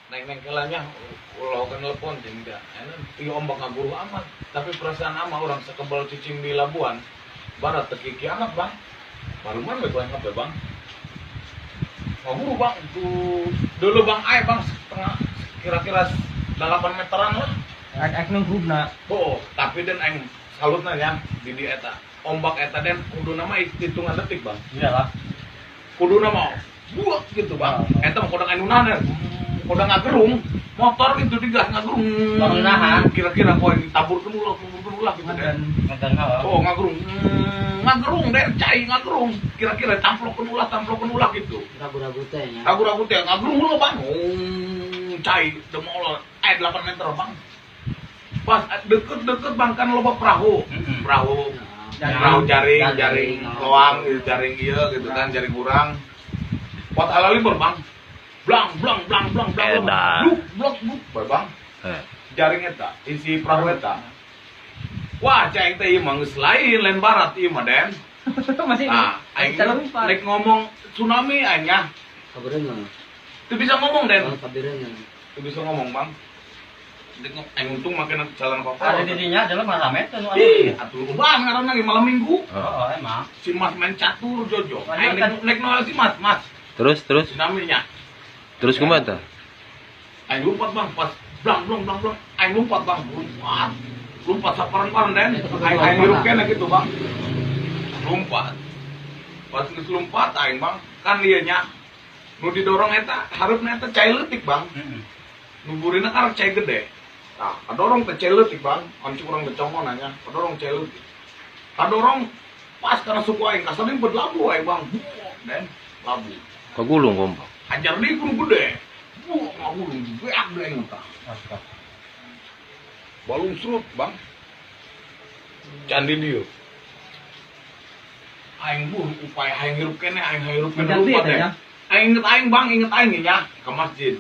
Neng-neng kelanya ulah kan telepon jeung dia. Ieu ombak ngaguruh amat, tapi perasaan ama orang sekebal cicing di Labuan Barat teu kiki amat, Bang. Baruman we banget we, Bang. Ngaguruh, Bang, tuh dulu Bang ae, Bang, setengah kira-kira 8 meteran lah. Ek nunggrubna. Oh, tapi den aing salutna nya di eta. Ombak eta den kuduna mah hitungan detik, Bang. Iyalah. Kuduna mah buak gitu, Bang. Eta mah kodang anu nahan. Kodang ngagerung, motor gitu digas ngagerung. Baru nahan. Kira-kira koin ditaburkeun ulah, taburkeun ulah gitu den. Ngedan heeh. Oh, ngagerung. Ngagerung den, cai ngagerung. Kira-kira tamplokeun ulah gitu. Ragu-ragu teh nya. Ragu-ragu teh ngagerung ulah, Bang. Cai demi Allah, 8 meter, Bang. Pas deket-deket Bang kan loba perahu. Perahu perahu jaring, jaring loang, gitu, jaring ieu gitu kan, jaring urang. Pot alaliber, Bang. Blang blang blang blang blang. Bluk blok bluk, Bang. Jaring eta, isi perahu eta. Wah, cai teh ieu mah geus lain, lain barat ieu mah, Den. Masih. Nah, aing rek ngomong tsunami aing nya. Kabereungeun. Teu bisa ngomong, Den. Kabereungeun. Teu bisa ngomong, Bang. Aing untung makin jalan kotor. Ada didinya adalah malah rame tuh. Ih, atuh ubah ngaranna ge malam Minggu. Oh, emang. Si Mas main catur jojo. Aing nek noel si Mas, Mas. Terus tsunami-nya. Terus kumaha tah? Aing lompat, Bang, pas blang blang blang blang. Aing lompat, Bang. Lompat. Lompat saparan-paran, Den. Aing hirup kene gitu, Bang. Lompat. Pas geus lompat aing, Bang, kan ieu nya nu didorong eta hareupna eta cai leutik, Bang. Heeh. Nu burina karek cai gede. Nah, kadorong teh cai leutik, Bang. Ancu urang teh congon nya, kadorong cai leutik. Kadorong pas karena suku aing kasadin berlabu aing, Bang. Den, labu. Kagulung kompak. Hajar deui kudu gede. Buh, ngagulung beak deui aing tah. Balung serut, Bang. Candi dieu. Aing buh upaya aing hirup keneh, aing hirup keneh lompat teh. Aing inget aing, Bang, inget aing nya ke masjid.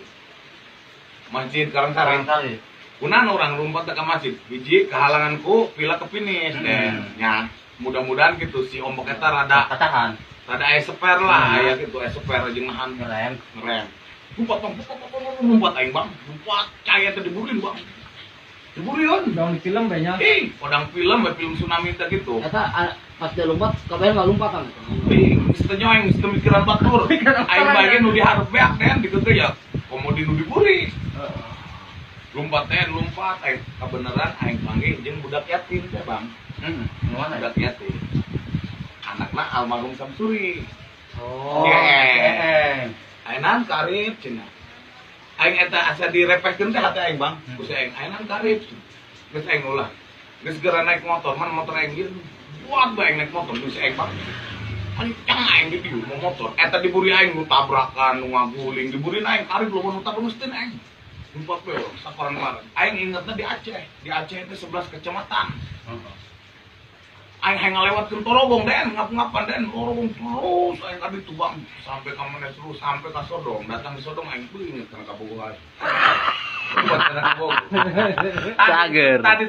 Masjid Karangsari. Kunan orang lompat ke masjid, hiji kehalanganku pila ke finish den. Nya, mudah-mudahan gitu si ombak eta rada katahan. Rada aya seper lah, aya gitu, aya seper jeung nahan ngerem. Ngerem. Lompat, Bang, lompat aing, Bang. Lompat cai eta diburin, Bang. Diburin. Dong di film banyak. Ih, kodang film, we film tsunami teh gitu. Eta pas dia lompat, kabeh nggak lompat kan? Ih, geus teu nyoeng, geus teu mikiran batur. Aing bae nu dihareup beak den ditu teh ya. Komodi nu diburi. Lompat teh, lompat aing kabeneran aing panggih jeung budak yatim teh, Bang. Heeh, budak yatim. Anakna almarhum Samsuri. Oh. Heeh. Aing karib cenah. Aing eta asa direpehkeun teh hate aing, Bang. Ku si aing, aing karib. Geus aing ulah. Geus geura naik motor, man motor aing ieu. Buat bae aing naik motor geus aing, Bang. Kencang aing di dieu mau motor. Eta diburi aing nu tabrakan, nu ngaguling, diburi aing karib loba nu tabrak meusteun aing. Lompat we saparan-paran. Aing ingetna di Aceh. Di Aceh itu 11 kecamatan. Aing hayang ngalewatkeun Torogong, Den, ngap-ngapan den, Torogong terus aing ka ditu, Bang, sampai ka mana terus sampai ka Sodong. Datang di Sodong aing beuh inget kana kabogoh aing. Buat kana kabogoh. Cager. Tadi